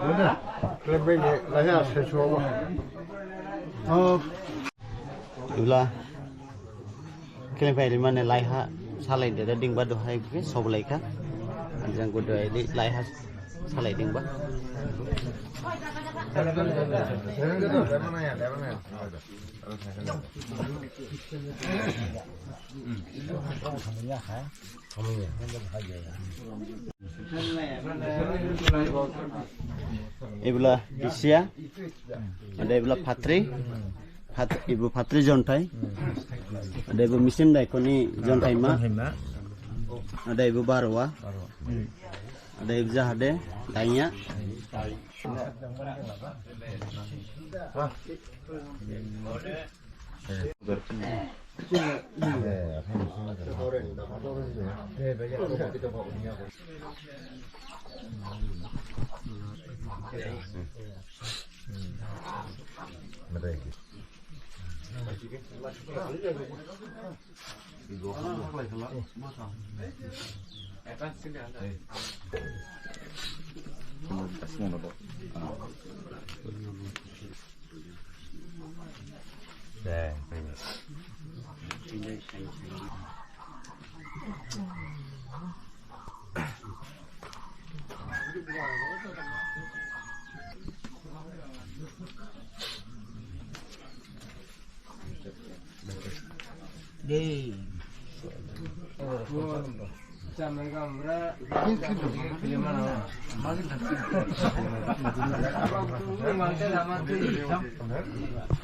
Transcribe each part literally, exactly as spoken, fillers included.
Ibla khlem phairi mane laiha salai deda dingba duhai bukhe sob laikha. Ajang gudu aili laiha salai dingba. Ibla Bisia, ada ibla Phatri, Phat-, ibu Phatri Jonthai, ada ibu Misim Daikoni Jonthai ma, ada ibu Barwa, ada ibu Jahade, Dainya.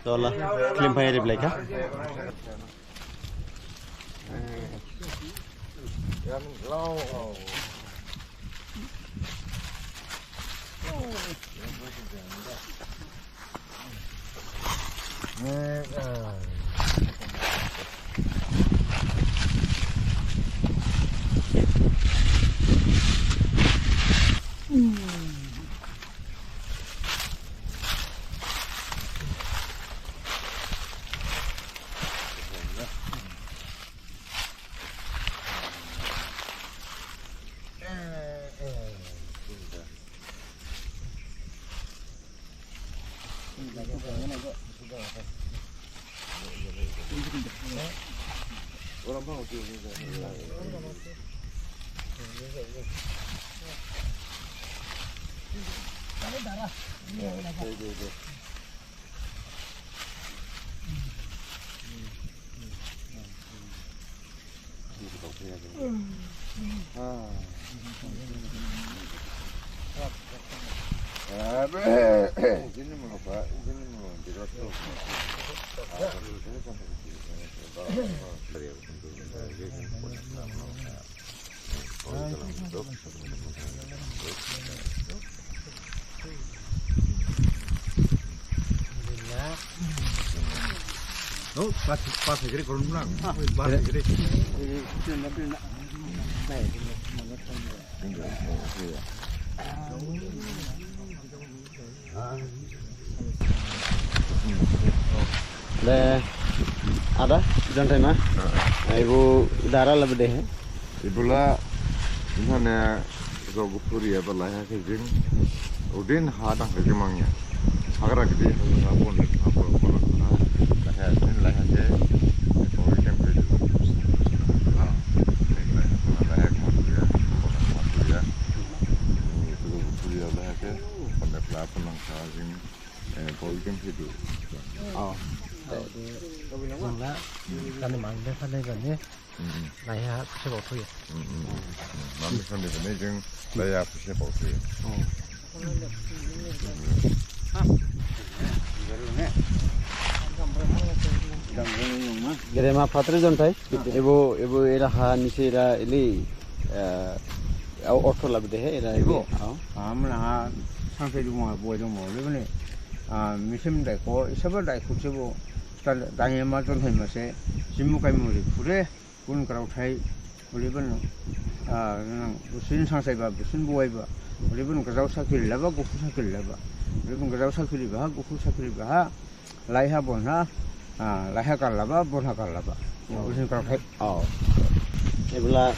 Tola, klim phai reply kha. Oh, pas, pas segera kurun pulang. Pas segera. Le, ada, Jonthai ma? Ibu dara labu deh. Ibula, mana, so gupuri ya, bala ya, kejing. Udin hadang kejing mangya. Hagra gede, ha, pon, ha, pon, pon, ha. Laiha, ini laiha ke, pori tempe dulu. Ha, ini laiha, laiha ke mangya, pon, mangya. Ini itu gupuri ya, laiha ke, pon, pon, pon, ha, ini. Eh, ball game sih dulu. Oh. Jangla, kani mang de kani kani. Hmm. Laiha, sebab tu ya. Hmm, hmm, hmm. Mami kani kani jeng laiha, sebab tu ya. Oh. Gede ma Phatri Jonthai. Ibu, ibu era ha nisi era ili, eh, au ortho labu deh era ibu. Ibu. Oh. Amla ha sangse duma boi duma lebene. Ah, Misim Daikho, isaba Daikho sebo, ta, Dainya ma Jonthai ma se, jimu khaimu ri phure, bun graothai, ulibun, ah, nang, busin sangsaiba, busin buaiba, ulibun gajao sakhiri laba, guphur sakhiri laba, ulibun gajao sakhiri baha, guphur sakhiri baha, laiha bonha, ah, laiha kar laba, bonha kar laba, busin graothai. Oh. Ibula,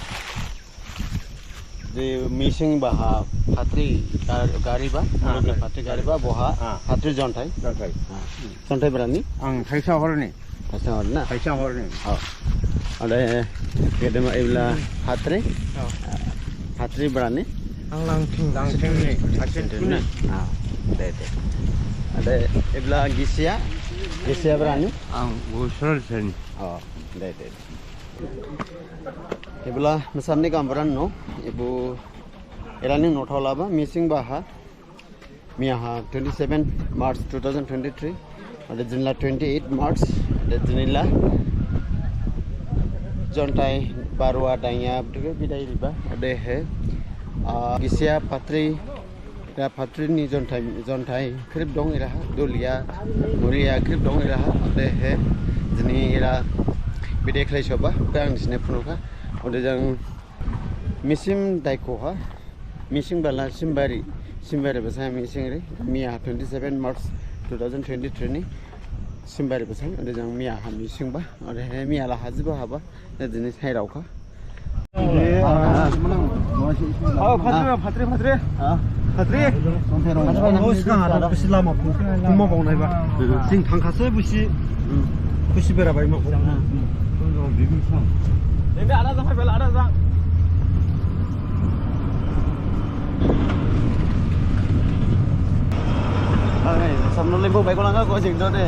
Je mising baha phatri gar-, gariba, ah, mulukni phatri gariba, boha, ah, phatri jonthai. Jonthai. Ah. Jonthai brani? Ang Thaisa horni. Thaisa horni na? Thaisa horni. Oh. Ode, gedema ibla phatri? Oh. Phatri brani? Ang Langthing. Langthing ni. Langthing ni. Ah, de, de. Ode, ibla Gisia? Gisia brani? Ang Gusol seni. Oh, de, de. Ibla masamni gambaran no, ibu erani nothao laba, mising baha, miyaha twenty-seven March two thousand twenty-three, ode jinila twenty-eight March, ode jinila jonthai barwa danya, bidai riba, ode he, ah, Gisia phatri, Era phatri ni jonthai, jonthai khrip dong eraha, dulia, mulia khrip dong eraha, ode he, jini era bede khlai soba, khe ang sine phunukha, ode jang mising daikho ha, mising bala simbari, simbari basa mising ri, miya twenty-seven March two thousand twenty-three ni simbari basa, ode jang miyaha mising ba, ode he miya la hajiba haba, Jini sai raokha. Oh, phatri, phatri, phatri. Ha? Phatri. Oh, sgang aro busi lama phu. Kuma bong naiba. Sing thangkhase busi. Busi bera bai ma. Ini ada jang, ada jang. Oke, samno limbo baik ulang kau jeng dode.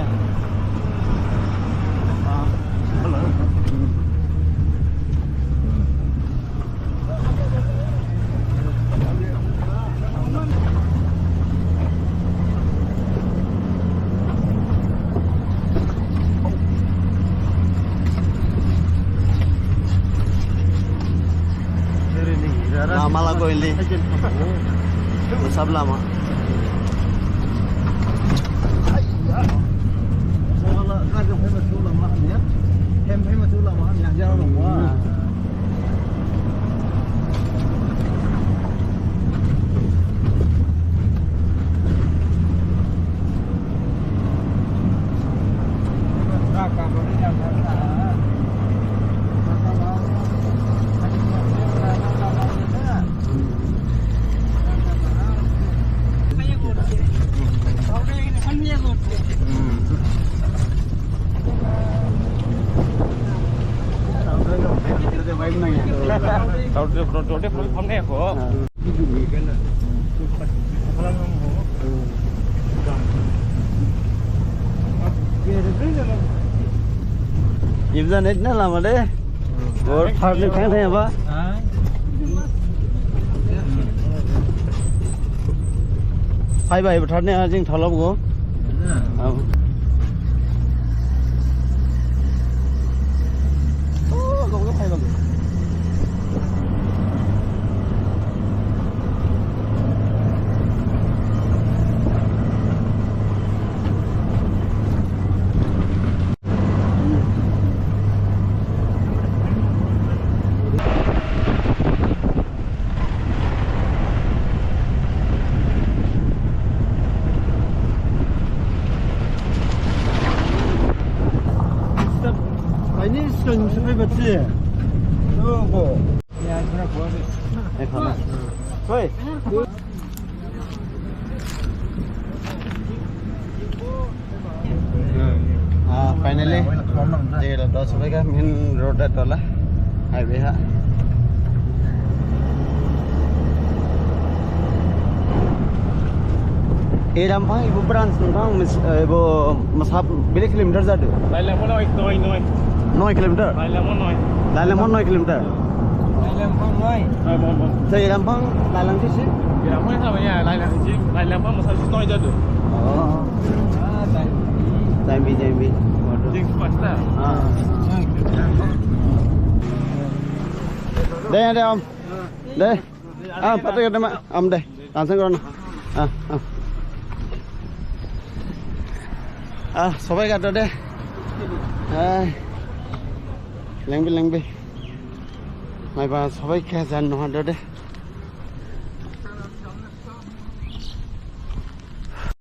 Lama lah kau ini. Usap lama. Ibza net na lama de. Bor pharni thang thang ba. Phai ba, ebo tharni ajing tholop go. Ini sudah nyusul hebat sih. Tuh, kok. Hoi. Ah, finally, jega da sophai kha, main road da tola, highway ha. Ei Ramphang, ebo branch nongthang, mis-, eh, ebo masap, bere kilometer jadu? Lailangma noi, noi, noi. Noi kilometer? Lailangma noi. Lailangma noi kilometer? Lailangphang noi. Noi, bon, bon. Sa Ei Ramphang, Lailang sisi? Ei Ramphang sama ya, Lailang sisi. Lailangphang masap sisi noi jadu. Oh. Ah, Jainbi. Jainbi, Jainbi. Waduh. Jing pasta. Ah. Deh, deh, Om. Deh. Ah, pati kata mak, Om deh. Langsung ke sana. Ah, ah. Ah, sophai kha de. Hai. Lengbi, lengbi. Maiba sophai kha jan noh de.